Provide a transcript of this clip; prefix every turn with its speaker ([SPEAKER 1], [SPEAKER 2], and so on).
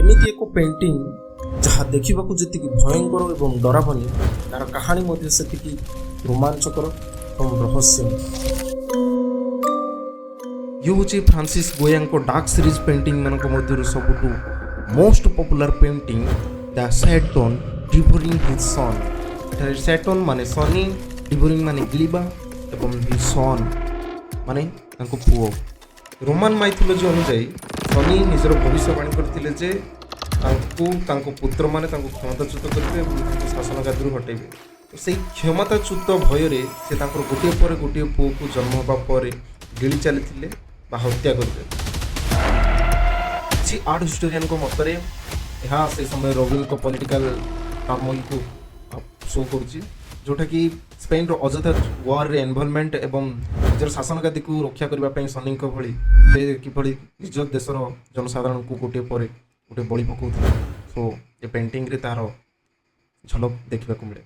[SPEAKER 1] ଏମିତି ଏକ ପେଣ୍ଟିଂ, ଯାହା ଦେଖିବାକୁ ଯେତିକି ଭୟଙ୍କର ଏବଂ ଡରାବନି, ତାର କାହାଣୀ ମଧ୍ୟ ସେତିକି ରୋମାଞ୍ଚକର ଏବଂ ରହସ୍ୟମୟ। ଇଏ ହେଉଛି ଫ୍ରାନ୍ସିସ୍ ଗୋୟାଙ୍କ ଡାର୍କ ସିରିଜ୍ ପେଣ୍ଟିଂ ମାନଙ୍କ ମଧ୍ୟରୁ ସବୁଠୁ most popular painting, The Satan Devouring His Son। ଏଠାରେ ସେଟନ୍ ମାନେ ଶନି, ଡିଭୋରିଂ ମାନେ ଗିଳିବା ଏବଂ his ସନ୍ ମାନେ ତାଙ୍କ ପୁଅ। ରୋମାନ ମାଇଥୋଲୋଜି ଅନୁଯାୟୀ ଶନି ନିଜର ଭବିଷ୍ୟବାଣୀ କରିଥିଲେ ଯେ ତାଙ୍କୁ ତାଙ୍କ ପୁତ୍ରମାନେ ତାଙ୍କୁ କ୍ଷମତାଚ୍ୟୁତ କରିବେ ଏବଂ ତାଙ୍କୁ ଶାସନ ଗାଦିରୁ ହଟେଇବେ। ତ ସେଇ କ୍ଷମତାଚ୍ୟୁତ ଭୟରେ ସେ ତାଙ୍କର ଗୋଟିଏ ପରେ ଗୋଟିଏ ପୁଅକୁ ଜନ୍ମ ହେବା ପରେ ଗିଳି ଚାଲିଥିଲେ ବା ହତ୍ୟା କରିଥିଲେ। କିଛି ଆର୍ଟ ହିଷ୍ଟୋରିଆନଙ୍କ ମତରେ ଏହା ସେ ସମୟ ରୋମିଓଙ୍କ ପଲିଟିକାଲ ଟର୍ମୋଇଲକୁ ଶୋ କରୁଛି, ଯେଉଁଟାକି ସ୍ପେନ୍ର ଅଯଥା ୱାର୍ରେ ଇନଭଲଭମେଣ୍ଟ ଏବଂ ନିଜର ଶାସନ ଗାଦିକୁ ରକ୍ଷା କରିବା ପାଇଁ ଶନିଙ୍କ ଭଳି ସେ କିଭଳି ନିଜ ଦେଶର ଜନସାଧାରଣଙ୍କୁ ଗୋଟିଏ ପରେ ଗୋଟିଏ ବଳି ପକାଉଥିଲେ। ସୋ ଏ ପେଣ୍ଟିଂରେ ତାର ଝଲକ ଦେଖିବାକୁ ମିଳେ।